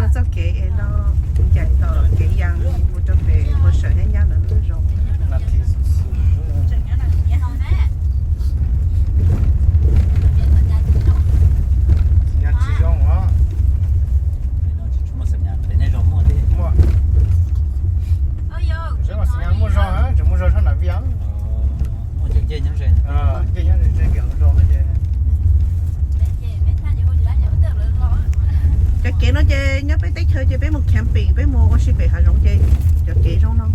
Txoj kev es no ncaim tom kev yas mus rau pem ua sawv nyab nyab ntawm lub zos. Tsis zoo os. Muaj, muaj zog, tseem muaj zog sab nram Vias. Nce nyob ze kiag lub zos ces. Cov kev no ces nyob peb teb chaws ces peb mus camping, peb mus ua si pem hav zoov ces cov kev zoo no.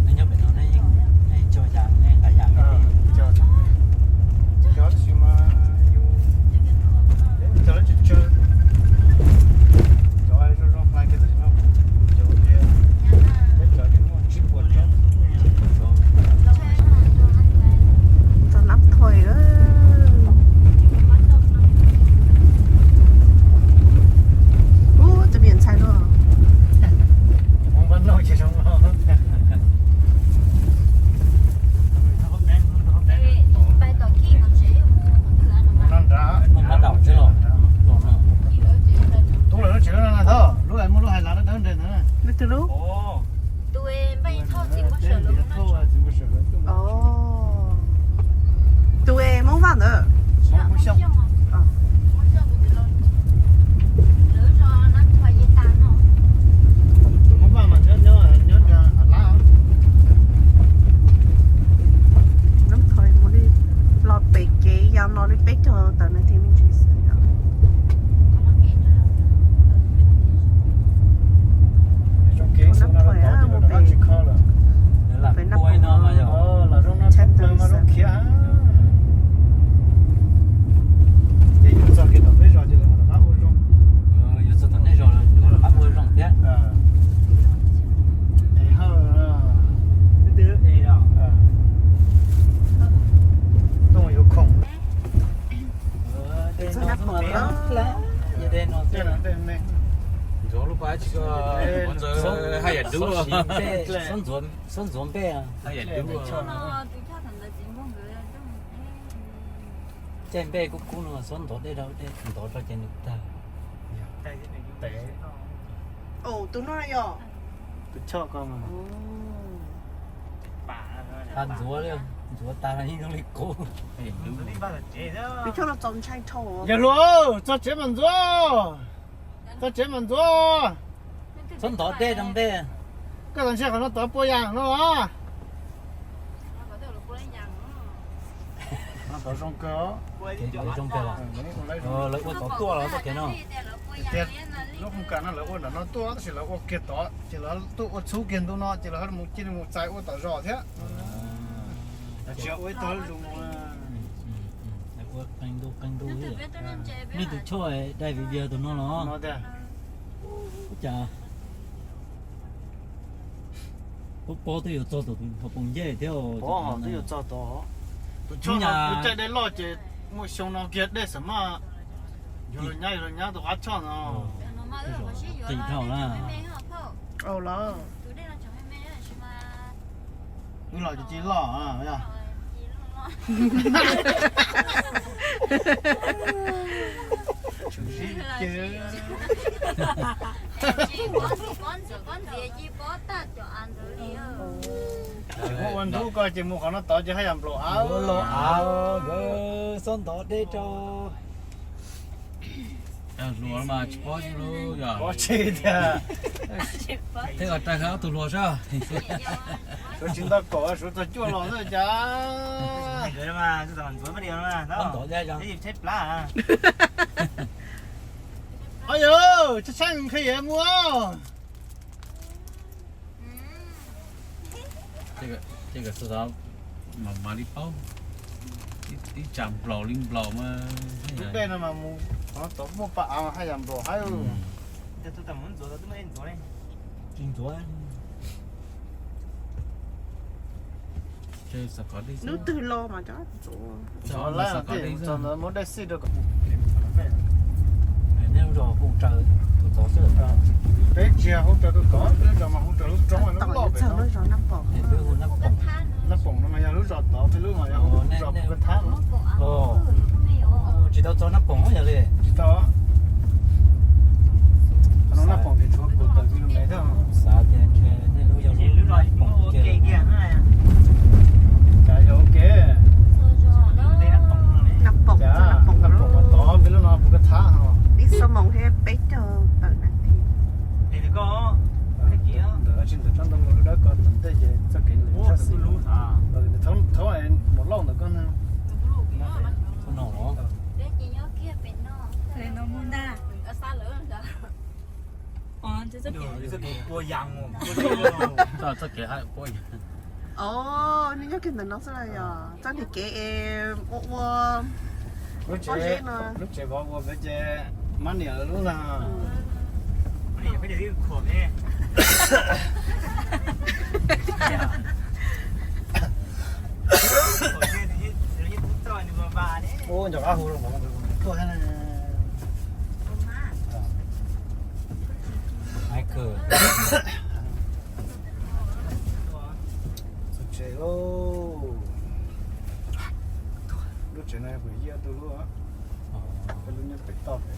Nej nyob pem no nej yeej cog yas, nej nqa yas, cog tab sis mas yus cog lawv tsawg tsawg, cov zoo zoo hlais kiag tam sim no, cov tias peb cov tias muaj tsib puas rau. Txog Nab Thoj. Ub, tus me ntxhais no. Tub lawm lub tsev no na, lub muaj lub hais lav dawb dawb ntawd na. Leej twg lub? Tus es Hmoob Vaj ntawd. Tus Hmoob Vaj mas nyob nyob nyob nrad Hav Lab. Nab Thoj mus li los pem kev yas no li peb caug tawm nas this me ntsis xwb yom. Nab Thoj mus pem, pem Nab Thoj no. Ces yus txog kiag tom peb zos ces lawv rov qab ua zoo. Yus txog tom nej zos lawv rov qab ua zoo thiab. Es hawj, tuaj mus yuav khoom. Ntxuav lub pas tsis ko, ntxuav haj yam dub. Xob ntxuav npe, haj yam dub. Caij npe kub kub no xob ntov dej rau, ntov rau ces nws tag. Tus no yog tus choj ko mas. Ntxuav, ntxuav tas yeej zoo li qub. Tus choj no txaus ntshai dhau. Yawg hluas, txog tsev mas ntxuav. Txog tsev mas ntxuav. Txhob ntov dej rau npe. Koj txog ntshai qhov no tod pua yas no los. Tod zoo kawg. Kev zoo kawg los. Lawv ua tod tuaj los txoj kev no. Tias lub khoos kas no lawv ua nram no tuaj tab sis lawv ua kiag tod ces lawv tuaj ua txhub kiag ntu no ces lawv cia li mus txais ua tom zos thiab. Tsis ua ib tog lub zoo. Ua qee ntu qee ntu. Nej tus choj dai vim vias tus no los. Ua cas pab pob twb yuav txog tom tus hauv paus ncej thiab. Pov twb yuav txog tod. Tus choj no tus caij dej loj ces muaj xyoo no kiag dej xam maj. Yog los nyab, yog los nyab tus qab choj no. Qis dhau na. Wb los ces cia li loj. Tshwm sim ces muab ua ntub ko ces mus qhov no tod ces haj yam nplaum av. Los av, nkawd xob ntov dej rau. Hluas mas tsis paub, paub tsis tiag. Tej ua rai ob tug hluas sab. Suav tsis ntau kaum, suav txog cuaj los xwb cas. Ntov dej. Oj yawg, tshaib tshaib nqhis mus. Mas li paub, ib tsam nplaum li nplaum mas. Lub dej no mas mus qhov tod muaj pas av haj yam nplaum haib. Tsis ntxuav. Hnub twg los mas cov txov lawm, txov ntawd muab dej xij rau kom. Nej lub zos hu raws tus txov xwb. Peb tsis yog hu raws tus txov, peb lub zos mas hu raws lub roob loj pem no. Nab Poom no mas yog lub zos tod, peb lub mas yog hu zos Phu Ka Thab no. Tsis tau txog Nab Poom yog li. Tsis tau. Qhov no Nab Poom ces tshuav kaum tawm ki lo mev thiab. Xav tias ntshe nej lub yog lub Nab Poom kiag. Cas yog ua ke. Nab Poom, Nab Poom mas tod, peb lub no Phu Ka Thab ho. Ib xuab moos thiab peb caug tawm nas this. Ntawm tsis ntawm tsob ntoo lub dawb ko tom ntej ces txoj kev ntawm sab xis. Thaum mus lauj ntawm koj na. Os, nej nyob kiag ntawm no xwb los yog txoj niag kev es ua ua lub tsev, lub tsev vov ua pem ces mab niam lawv lub na. Ua nco qab hu rau tuaj thiab na. Txog tsev lauj. Lub tsev no yog kuv yij ob tug lub, peb lub nyob pem toj pem.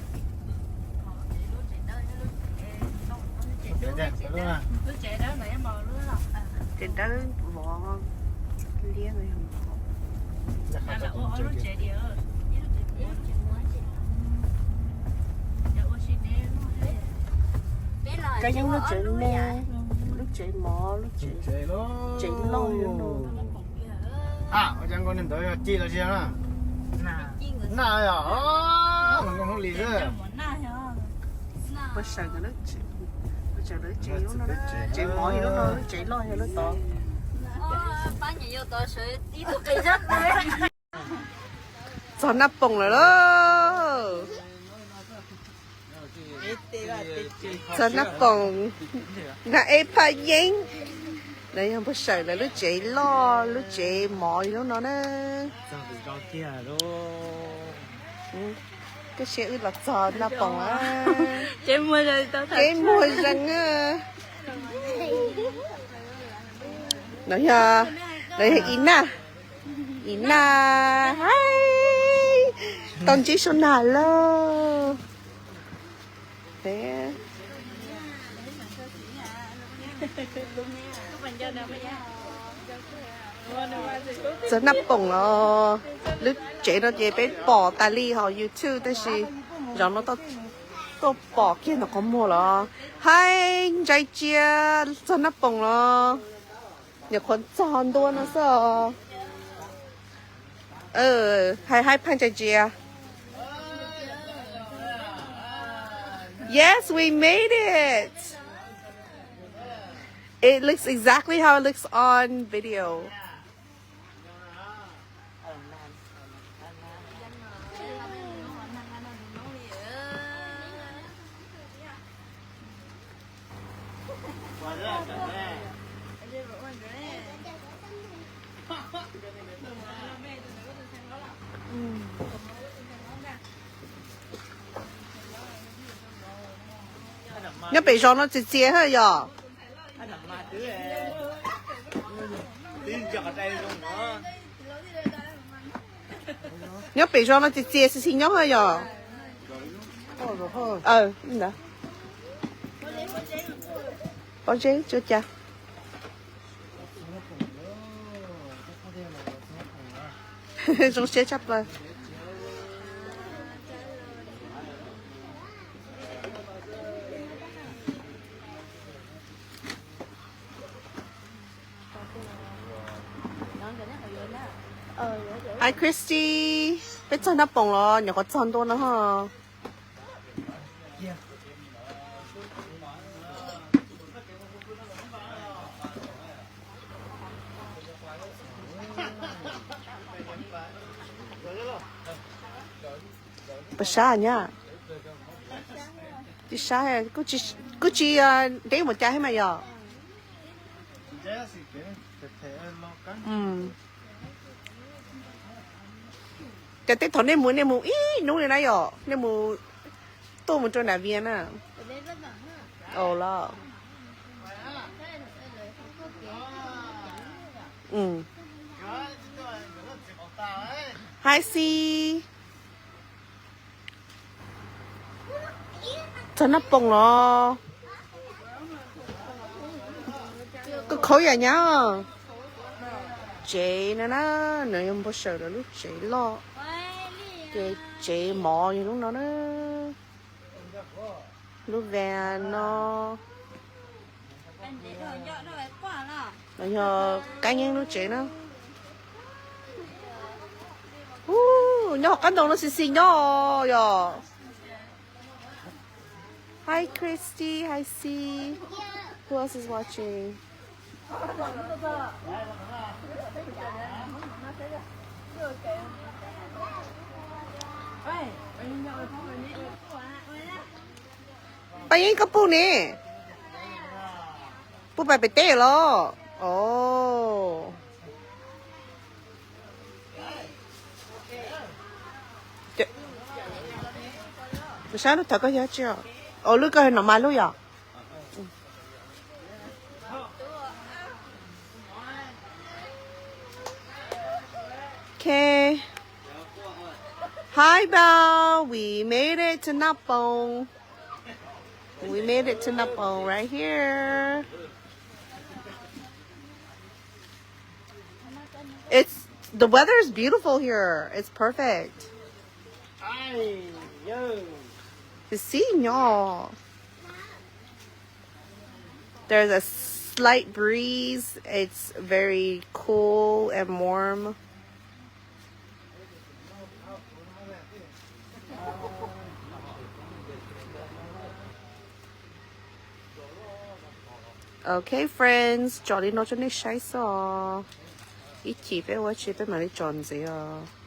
Tsev dawb vov liab no yog. Kab yeeb lub tsev me, lub tsev mov, lub tsev, tsev loj li no. Ua cas nkaus niag ntawd yog ci los tsis yog na? Naj yog, mus nkauj hnub li xwb. Puas sawv ntawm lub tsev, puas sawv ntawm lub tsev lub no, tsev mov yog lub no, lub tsev loj yog lub tod. Txog Nab Poom lawm lauj. Txog Nab Poom, Nab Eb Phaj Yeeb. Lawv yog puas sawv lawv lub tsev loj, lub tsev mov li lub no na. Koj siab wb los txog Nab Poom a. Kev muag zeeg a. No yog, no yog Ina. Ina, hais, tau ntsib sau nas lauj. Txog Nab Poom los, lub tsev no ces peb pom tas li hauv YouTube tab sis zaum no tuaj pom kiag ntawm qhov muag los. Hais Ntsais Tsia, txog Nab Poom los. Nyuam qhuav txog ntua no xwb os. Hais hais Phaj Ntsais Tsia. Yes, we made it. It looks exactly how it looks on video. Nyob pem zos no txias txias thiab yom. Nyob pem zos no txias txias xis xis nyob thiab yom. Ntawd, pob zeb tsuas cas. Zoo siab tshaj plaws. Hi Christy, peb txog Nab Poom los nyuam qhuav txog ntua no ho. Puas sab nyab? Tsis sab, kuj tsis deb mus cas thiab mas yom. Ces tej thaum nej mus nej mus ib hnub li na yom, nej mus tuaj mus rau nram Vias na. Ua los. Hi Xi. Txog Nab Poos los. Koj khaub yam nyab. Tsev no na, nws yog npau sawv lawv lub tsev loj. Ces tsev mov yog lub no na. Lub van no. Los yog kab nyeeb lub tsev na. Nyob hauv qab ntoo no xis xis nyob yom. Hi Christy, hi C. Who else is watching? Paj Yeeb, koj puj ne? Puj pais pem teb los? Os. Sab lub thawv koj yog tsi os? Os, lub koj nom mas lub yom? Okay. Hi, Bao. We made it to Nab Poos. We made it to Nab Poos right here. It's, the weather is beautiful here. It's perfect. Xis xis nyob. There's a slight breeze. It's very cool and warm. Okay, friends, tso li no rau nej saib xwb os. Ib chim peb ua tsi peb mam li tso ntxiv os.